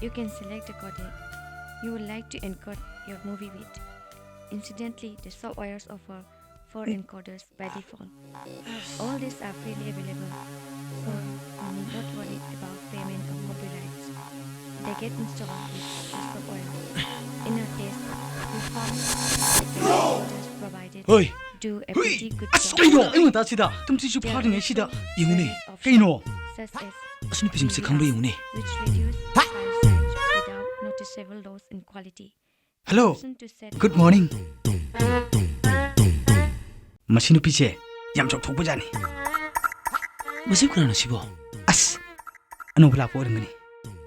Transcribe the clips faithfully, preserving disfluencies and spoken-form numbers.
You can select the codec you would like to encode your movie with. Incidentally, the softwares offer four encoders by default. All these are freely available, so you need not worry about payment or copyrights. They get installed with the software. In our case, we found that the encoders provided ꯍꯣꯏ꯫ do a pretty good ꯑꯁ, job. ꯀꯩꯅꯣ? ꯑꯩꯉꯣꯟꯗ ꯁꯤꯗ ꯇꯨꯝꯁꯤꯠꯁꯨ ꯐꯥꯗ꯭ꯔꯤꯉꯩ ꯁꯤꯗ ꯌꯦꯡꯉꯨꯅꯦ꯫ ꯀꯩꯅꯣ? Such as ꯑꯁ, ꯅꯨꯄꯤꯁꯤꯡꯁꯦ ꯈꯪꯕ꯭ꯔꯥ ꯌꯦꯡꯉꯨꯅꯦ꯫ which reduce file size without noticeable loss in quality. Hello. Option to set Good morning. ꯃꯁꯤ ꯅꯨꯄꯤꯁꯦ ꯌꯥꯝ ꯆꯥꯎꯊꯣꯛꯄꯖꯥꯠꯅꯤ꯫ ꯃꯁꯤ ꯀꯅꯥꯅꯣ ꯁꯤꯕꯣ? ꯑꯁ, ꯑꯅꯧꯕ ꯂꯥꯛꯄ ꯑꯣꯏꯔꯝꯒꯅꯤ꯫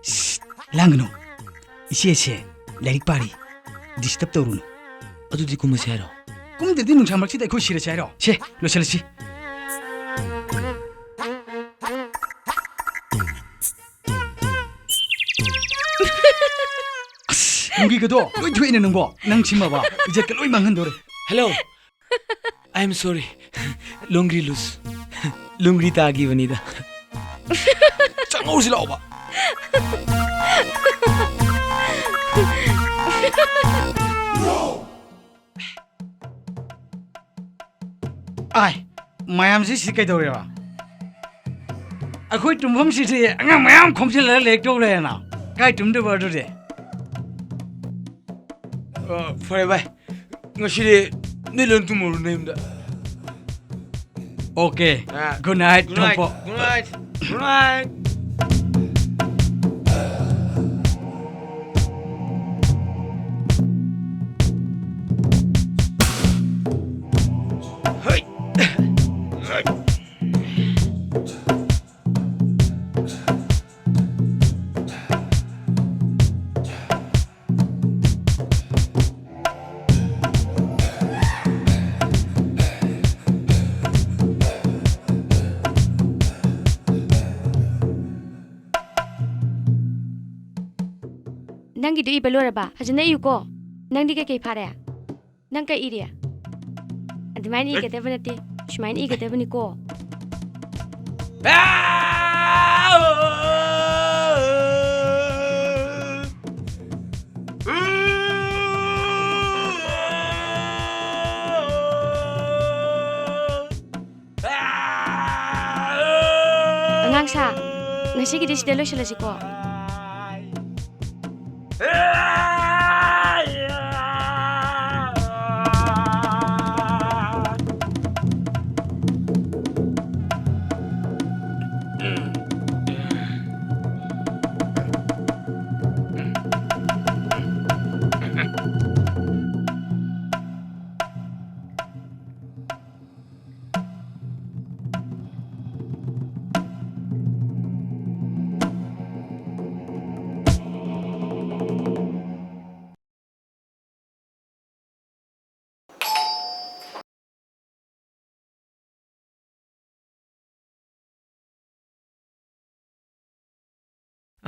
ꯁꯤꯠ, ꯂꯥꯡꯒꯅꯨ꯫ ꯏꯆꯦꯁꯦ ꯂꯥꯏꯔꯤꯛ ꯄꯥꯔꯤ꯫ Disturb ꯇꯧꯔꯨꯅꯨ꯫ ꯑꯗꯨꯗꯤ ꯀꯨꯝꯃꯁꯤ ꯍꯥꯏꯔꯣ? ꯀꯨꯝꯗ꯭ꯔꯗꯤ ꯅꯨꯡꯁꯥ ꯃꯔꯛꯁꯤꯗ ꯑꯩꯈꯣꯏ ꯁꯤꯔꯁꯤ ꯍꯥꯏꯔꯣ? ꯁꯦ, ꯂꯣꯏꯁꯤꯜꯂꯁꯤ꯫ ꯑꯁ, ꯂꯨꯡꯒꯤꯒꯗꯣ ꯂꯣꯏ ꯊꯣꯛꯏꯅꯦ ꯅꯪꯕꯣ꯫ ꯅꯪ ꯁꯤꯃꯕ ꯏꯖꯠꯀ ꯂꯣꯏ ꯃꯥꯡꯍꯟꯗꯣꯔꯦ꯫ Hello. I am sorry. ꯂꯣꯡꯒ꯭ꯔꯤ ꯂꯨꯁ꯫ ꯂꯣꯡꯒ꯭ꯔꯤ ꯇꯥꯈꯤꯕꯅꯤꯗ꯫ ꯆꯪꯍꯧꯁꯤ ꯂꯥꯛꯑꯣꯕ꯫ ꯑꯥꯏ, ꯃꯌꯥꯝꯁꯤ ꯁꯤ ꯀꯩꯗꯧꯔꯦꯕ? ꯑꯩꯈꯣꯏ ꯇꯨꯝꯐꯝꯁꯤꯗꯤ ꯑꯉꯥꯡ ꯃꯌꯥꯝ ꯈꯣꯝꯖꯤꯜꯂꯒ ꯂꯩꯔꯛꯇꯧ ꯂꯩꯔꯦꯅ꯫ ꯀꯥꯏ ꯇꯨꯝꯗꯣꯏꯕ ꯑꯗꯨꯗꯤ? ꯑ, ꯐꯔꯦ ꯚꯥꯏ, ꯉꯁꯤꯗꯤ ꯅꯣꯏ ꯂꯣꯏ ꯇꯨꯝꯃꯨꯔꯣ ꯅꯌꯨꯝꯗ꯫ Okay. ꯑ, good night, good night, ꯊꯣꯡꯄꯣ꯫ Good night. Good night. ꯍꯩ! ꯅꯪꯒꯤꯗꯨ ꯏꯕ ꯂꯣꯏꯔꯕ? ꯐꯖꯅ ꯏꯌꯨꯀꯣ꯫ ꯅꯪꯗꯤ ꯀꯩꯀꯩ ꯐꯥꯔꯦ? ꯅꯪ ꯀꯩ ꯏꯔꯤ? ꯑꯗꯨꯃꯥꯏꯅ ꯏꯒꯗꯕ ꯅꯠꯇꯦ, ꯁꯨꯃꯥꯏꯅ ꯏꯒꯗꯕꯅꯤꯀꯣ꯫ ꯁꯤꯒꯤꯗꯤ ꯁꯤꯗ ꯂꯣꯏꯁꯤꯜꯂꯁꯤꯀꯣ꯫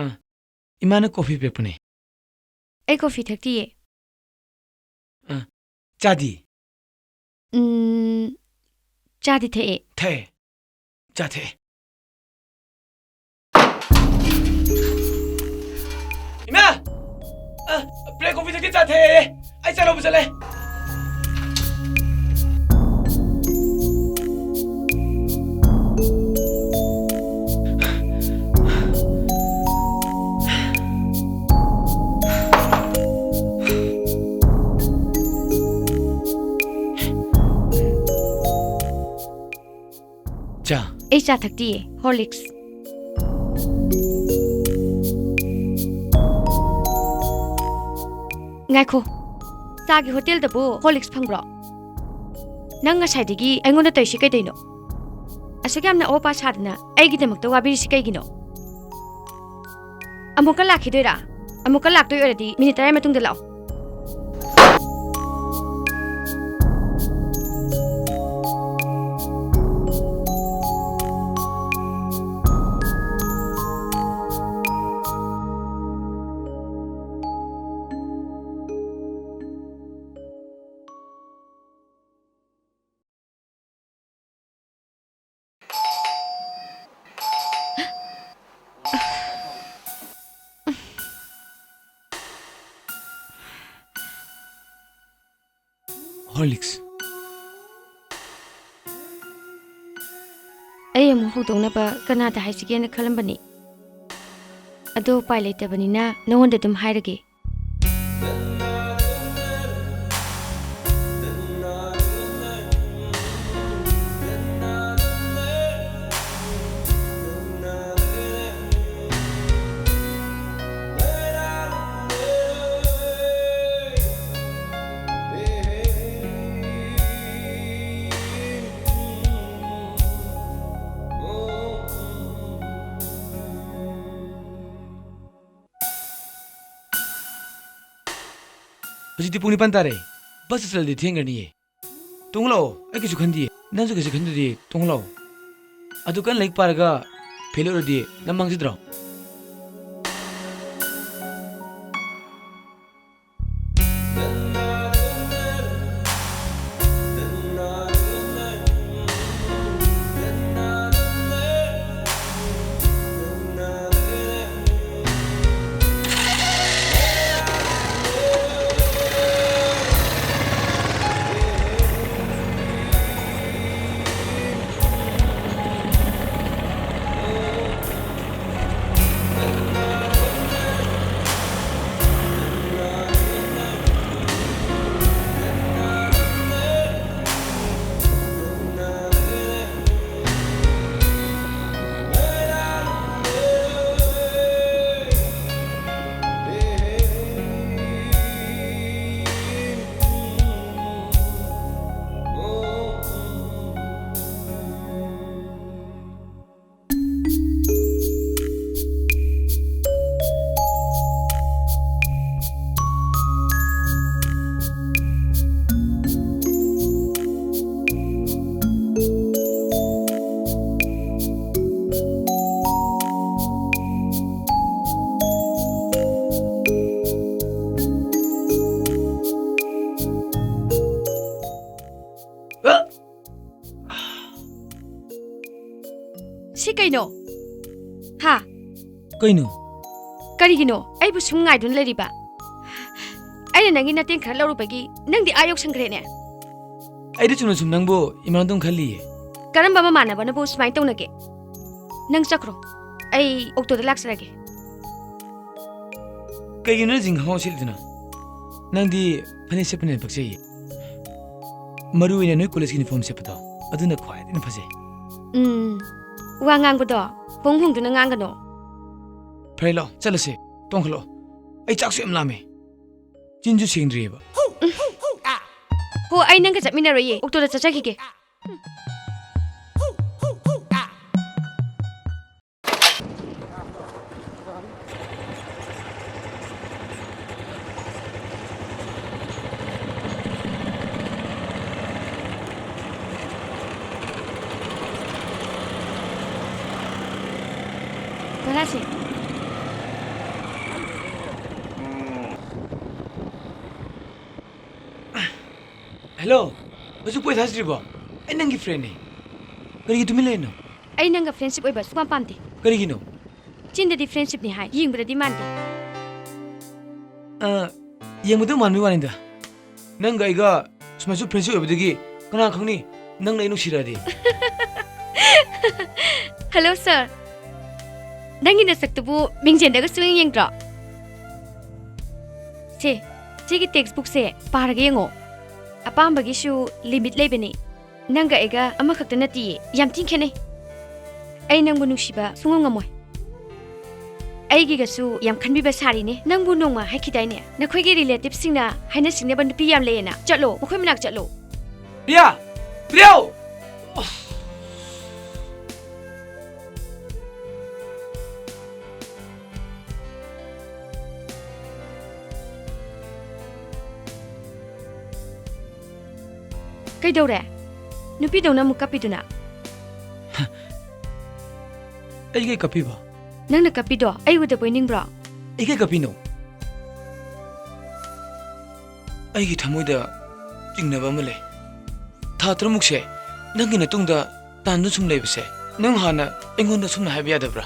ꯑꯥ, ꯏꯃꯥꯅ ꯀꯣꯐꯤ ꯄꯤꯔꯛꯄꯅꯦ꯫ ꯑꯩ ꯀꯣꯐꯤ ꯊꯛꯇꯤꯌꯦ꯫ ꯑꯥ, ꯆꯥꯗꯤ? ꯎꯝ, ꯆꯥꯗꯤ ꯊꯛꯑꯦ꯫ ꯊꯛꯑꯦ? ꯆꯥ ꯊꯛꯑꯦ꯫ ꯏꯃꯥ! ꯑ, black coffee ꯊꯛꯀꯦ, ꯆꯥ ꯊꯛꯑꯦ꯫ ꯑꯩ ꯆꯥ ꯂꯧꯕ ꯆꯠꯂꯦ꯫ ꯆꯥ꯫ ꯑꯩ ꯆꯥ ꯊꯛꯇꯤꯌꯦ, Horlicks꯫ ꯉꯥꯏꯈꯣ, ꯆꯥꯒꯤ ꯍꯣꯇꯦꯜꯗꯕꯨ Horlicks ꯐꯪꯕ꯭ꯔꯣ? ꯅꯪ ꯉꯁꯥꯏꯗꯒꯤ ꯑꯩꯉꯣꯟꯗ ꯇꯧꯔꯤꯁꯤ ꯀꯩꯗꯧꯅꯣ? ꯑꯁꯨꯛ ꯌꯥꯝꯅ ꯑꯋꯥ ꯁꯥꯗꯅ ꯑꯩꯒꯤꯗꯃꯛꯇ ꯋꯥꯕꯤꯔꯤꯁꯤ ꯀꯩꯒꯤꯅꯣ? ꯑꯃꯨꯛꯀ ꯂꯥꯛꯈꯤꯗꯣꯏꯔꯥ? ꯑꯃꯨꯛꯀ ꯂꯥꯛꯇꯣꯏ ꯑꯣꯏꯔꯗꯤ ꯃꯤꯅꯤꯠ ꯇꯔꯥ ꯃꯇꯨꯡꯗ ꯂꯥꯛꯑꯣ꯫ Horlicks꯫ ꯑꯩ ꯑꯃꯨꯛ ꯍꯧꯗꯣꯛꯅꯕ ꯀꯅꯥꯗ ꯍꯥꯏꯁꯤꯒꯦꯅ ꯈꯜꯂꯝꯕꯅꯤ꯫ ꯑꯗꯣ ꯎꯄꯥꯏ ꯂꯩꯇꯕꯅꯤꯅ ꯅꯉꯣꯟꯗ ꯑꯗꯨꯝ ꯍꯥꯏꯔꯒꯦ꯫ ꯍꯧꯖꯤꯛꯇꯤ ꯄꯨꯡ ꯅꯤꯄꯥꯟ ꯇꯥꯔꯦ꯫ ꯕꯁ ꯆꯠꯂꯗꯤ ꯊꯦꯡꯈ꯭ꯔꯅꯤꯌꯦ꯫ ꯇꯣꯡꯂꯛꯑꯣ, ꯑꯩ ꯀꯩꯁꯨ ꯈꯟꯗꯤꯌꯦ꯫ ꯅꯪꯁꯨ ꯀꯩꯁꯨ ꯈꯟꯗ꯭ꯔꯗꯤ ꯇꯣꯡꯂꯛꯑꯣ꯫ ꯑꯗꯨ ꯀꯟꯅ ꯂꯥꯏꯔꯤꯛ ꯄꯥꯔꯒ ꯐꯦꯜ ꯑꯣꯏꯔꯗꯤ ꯅꯪ ꯃꯥꯡꯖꯗ꯭ꯔꯣ? ꯁꯤ ꯀꯩꯅꯣ? ꯍꯥ? ꯀꯩꯅꯣ? ꯀꯔꯤꯒꯤꯅꯣ ꯑꯩꯕꯨ ꯁꯨꯝ ꯉꯥꯏꯗꯨꯅ ꯂꯩꯔꯤꯕ? ꯑꯩꯅ ꯅꯪꯒꯤ ꯅꯇꯦꯡ ꯈꯔ ꯂꯧꯔꯨꯕꯒꯤ ꯅꯪꯗꯤ ꯑꯥ ꯌꯧꯁꯟꯈ꯭ꯔꯦꯅꯦ꯫ ꯑꯩꯗꯤ ꯆꯨꯝꯅ ꯁꯨꯝ ꯅꯪꯕꯨ ꯏꯃꯥꯟꯅꯕꯗꯧꯅ ꯈꯜꯂꯤꯌꯦ꯫ ꯀꯔꯝꯕ ꯃꯃꯥꯟꯅꯕꯅꯕꯨ ꯁꯨꯃꯥꯏꯅ ꯇꯧꯅꯒꯦ? ꯅꯪ ꯆꯠꯈ꯭ꯔꯣ, ꯑꯩ ꯑꯣꯛꯇꯣꯗ ꯂꯥꯛꯆꯔꯒꯦ꯫ ꯀꯩꯒꯤꯅꯣ ꯅꯪ ꯖꯤꯟ ꯈꯪꯒꯥꯎ ꯁꯦꯠꯂꯤꯗꯨꯅ? ꯅꯪꯗꯤ ꯐꯅꯦꯛ ꯁꯦꯠꯄꯅ ꯍꯦꯟꯅ ꯄꯛꯆꯩꯌꯦ꯫ ꯃꯔꯨ ꯑꯣꯏꯅ ꯅꯣꯏ ꯀꯣꯂꯦꯖꯀꯤ ꯌꯨꯅꯤꯐꯣꯔꯝ ꯁꯦꯠꯄꯗꯣ, ꯑꯗꯨꯅ ꯈ꯭ꯋꯥꯏꯗꯒꯤ ꯐꯖꯩ꯫ ꯎꯝ, ꯋꯥ ꯉꯥꯡꯕꯗꯣ ꯍꯣꯡ ꯍꯣꯡꯗꯨꯅ ꯉꯥꯡꯒꯅꯣ꯫ ꯐꯔꯦ, ꯂꯥꯛꯑꯣ, ꯆꯠꯂꯁꯦ꯫ ꯇꯣꯡꯈꯠꯂꯛꯑꯣ꯫ ꯑꯩ ꯆꯥꯛꯁꯨ ꯌꯥꯝ ꯂꯥꯝꯃꯦ꯫ ꯆꯤꯟꯁꯨ ꯁꯦꯡꯗ꯭ꯔꯤꯑꯕ꯫ ꯍꯣ, ꯑꯩ ꯅꯪꯒ ꯆꯠꯃꯤꯟꯅꯔꯣꯏꯌꯦ, ꯑꯣꯛꯇꯣꯗ ꯆꯠꯆꯈꯤꯒꯦ꯫ ꯆꯠꯂꯁꯤ꯫ ꯍꯦꯜꯂꯣ, ꯍꯧꯖꯤꯛ ꯄꯣꯏ ꯊꯥꯖꯗ꯭ꯔꯤꯕꯣ? ꯑꯩ ꯅꯪꯒꯤ ꯐ꯭ꯔꯦꯟꯅꯦ꯫ ꯀꯔꯤꯒꯤ ꯇꯨꯃꯤꯟ ꯂꯩꯔꯤꯅꯣ? ꯑꯩ ꯅꯪꯒ ꯐ꯭ꯔꯦꯟꯁꯤꯞ ꯑꯣꯏꯕ ꯁꯨꯡꯄꯥꯝ ꯄꯥꯝꯗꯦ꯫ ꯀꯔꯤꯒꯤꯅꯣ? ꯆꯤꯟꯗꯗꯤ ꯐ꯭ꯔꯦꯟꯁꯤꯞꯅꯤ ꯍꯥꯏ, ꯌꯦꯡꯕꯗꯗꯤ ꯃꯥꯟꯗꯦ꯫ ꯑ, ꯌꯦꯡꯕꯗ ꯃꯥꯟꯕꯩ ꯋꯥꯅꯤꯗ꯫ ꯅꯪꯒ ꯑꯩꯒ ꯁꯨꯃꯥꯏꯁꯨ ꯐ꯭ꯔꯦꯟꯁꯤꯞ ꯑꯣꯏꯕꯗꯒꯤ ꯀꯅꯥ ꯈꯪꯅꯤ ꯅꯪꯅ ꯑꯩ ꯅꯨꯡꯁꯤꯔꯛꯑꯗꯤ꯫ ꯍꯜꯂꯣ ꯁꯥꯔ, ꯅꯪꯒꯤ ꯅꯁꯛꯇꯨꯕꯨ ꯃꯤꯡꯖꯦꯜꯗꯒ ꯁꯨꯡꯌꯦꯡ ꯌꯦꯡꯗ꯭ꯔꯣ? ꯁꯦ, ꯁꯤꯒꯤ ꯇꯦꯛꯁ ꯕꯨꯛꯁꯦ ꯄꯥꯔꯒ ꯌꯦꯡꯉꯣ꯫ ꯑꯄꯥꯝꯕꯒꯤꯁꯨ ꯂꯤꯃꯤꯠ ꯂꯩꯕꯅꯤ꯫ ꯅꯪꯒ ꯑꯩꯒ ꯑꯃꯈꯛꯇ ꯅꯠꯇꯤꯌꯦ, ꯌꯥꯝ ꯊꯤꯅ ꯈꯦꯠꯅꯩ꯫ ꯑꯩ ꯅꯪꯕꯨ ꯅꯨꯡꯁꯤꯕ ꯁꯨꯡꯉꯝ ꯉꯝꯃꯣꯏ꯫ ꯑꯩꯒꯤꯒꯁꯨ ꯌꯥꯝ ꯈꯟꯕꯤꯕ ꯁꯥꯔꯤꯅꯦ꯫ ꯅꯪꯕꯨ ꯅꯣꯡꯃ ꯍꯥꯏꯈꯤꯗꯥꯏꯅꯦ, ꯅꯈꯣꯏꯒꯤ ꯔꯤꯂꯦꯇꯤꯚꯁꯤꯡꯅ ꯍꯥꯏꯅ ꯁꯤꯡꯅꯕ ꯅꯨꯄꯤ ꯌꯥꯝ ꯂꯩꯌꯦꯅ? ꯆꯠꯂꯣ, ꯃꯈꯣꯏ ꯃꯅꯥꯛ ꯆꯠꯂꯣ꯫ ꯄ꯭ꯔꯤꯌꯥ! ꯄ꯭ꯔꯤꯌꯥ! ꯀꯩꯗꯧꯔꯦ? ꯅꯨꯄꯤꯗꯧꯅ ꯑꯃꯨꯛ ꯀꯞꯄꯤꯗꯨꯅ? ꯑꯩ ꯀꯩ ꯀꯞꯄꯤꯕ? ꯅꯪꯅ ꯀꯞꯄꯤꯗꯣ ꯑꯩ ꯎꯗꯕꯣꯏ ꯅꯤꯡꯕ꯭ꯔꯣ? ꯑꯩ ꯀꯩ ꯀꯞꯄꯤꯅꯣ? ꯑꯩꯒꯤ ꯊꯃꯣꯏꯗ ꯆꯤꯡꯅꯕ ꯑꯃ ꯂꯩ꯫ ꯊꯥ ꯇꯔꯨꯛꯃꯨꯛꯁꯦ ꯅꯪꯒꯤ ꯅꯇꯨꯡꯗ ꯇꯥꯟꯗꯨꯅ ꯁꯨꯝ ꯂꯩꯕꯁꯦ, ꯅꯪ ꯍꯥꯟꯅ ꯑꯩꯉꯣꯟꯗ ꯑꯁꯨꯝꯅ ꯍꯥꯏꯕ ꯌꯥꯗꯕ꯭ꯔꯥ?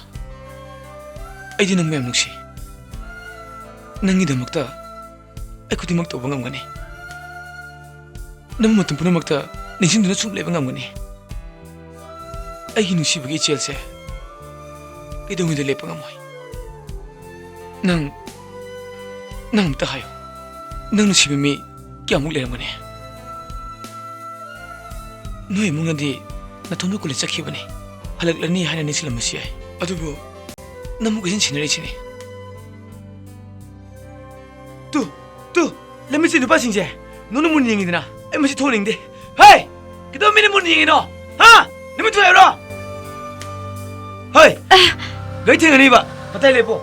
ꯑꯩꯗꯤ ꯅꯪꯕꯨ ꯌꯥꯝ ꯅꯨꯡꯁꯤ꯫ ꯅꯪꯒꯤꯗꯃꯛꯇ ꯑꯩ ꯈꯨꯗꯤꯡꯃꯛ ꯇꯧꯕ ꯉꯝꯒꯅꯤ꯫ ꯅꯪꯕꯨ ꯃꯇꯝ ꯄꯨꯝꯅꯃꯛꯇ ꯅꯤꯡꯁꯤꯡꯗꯨꯅ ꯁꯨꯝ ꯂꯩꯕ ꯉꯝꯒꯅꯤ꯫ ꯑꯩꯒꯤ ꯅꯨꯡꯁꯤꯕꯒꯤ ꯏꯆꯦꯜꯁꯦ ꯀꯩꯗꯧꯉꯩꯗ ꯂꯦꯞꯄ ꯉꯝꯃꯣꯏ꯫ ꯅꯪ ꯅꯪ ꯑꯝꯇ ꯍꯥꯏꯌꯨ, ꯅꯪ ꯅꯨꯡꯁꯤꯕ ꯃꯤ ꯀꯌꯥꯃꯨꯛ ꯂꯩꯔꯝꯒꯅꯤ? ꯅꯣꯏ ꯏꯃꯨꯡꯅꯗꯤ ꯅꯇꯣꯝꯇ ꯀꯣꯂꯦꯖ ꯆꯠꯈꯤꯕꯅꯤ, ꯍꯜꯂꯛꯂꯅꯤ ꯍꯥꯏꯅ ꯅꯤꯡꯁꯤꯡꯂꯝꯕꯁꯨ ꯌꯥꯏ, ꯑꯗꯨꯕꯨ ꯅꯪꯕꯨ ꯀꯩꯁꯤꯟ ꯁꯤꯟꯅꯔꯤꯁꯤꯅꯤ꯫ ꯇꯨ, ꯇꯨ, ꯂꯝꯕꯤꯁꯤ ꯅꯨꯄꯥꯁꯤꯡꯁꯦ ꯅꯣꯡꯅ ꯃꯨꯟ ꯌꯦꯡꯉꯤꯗꯅ, ꯑꯩ ꯃꯁꯤ ꯊꯣꯛꯅꯤꯡꯗꯦ꯫ ꯍꯦ! ꯀꯩꯗꯧꯕ ꯃꯤꯅ ꯃꯨꯟ ꯌꯦꯡꯉꯤꯅꯣ? ꯍꯥ? ꯅꯨꯃꯤꯠ ꯊꯣꯛꯑꯦ ꯍꯥꯏꯕ꯭ꯔꯣ? ꯍꯣꯏ! ꯒꯥꯔꯤ ꯊꯦꯡꯉꯅꯤꯕ, ꯃꯇꯥꯏ ꯂꯦꯞꯄꯣ꯫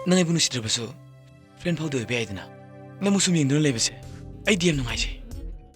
ꯅꯪ ꯑꯩꯕꯨ ꯅꯨꯡꯁꯤꯗ꯭ꯔꯕꯁꯨ ꯐ꯭ꯔꯦꯟ ꯐꯥꯎꯗꯤ ꯑꯣꯏꯕ ꯌꯥꯏꯗꯅ꯫ ꯅꯪꯕꯨ ꯁꯨꯝ ꯌꯦꯡꯗꯨꯅ ꯂꯩꯕꯁꯦ ꯑꯩꯗꯤ ꯌꯥꯝ ꯅꯨꯡꯉꯥꯏꯖꯩ꯫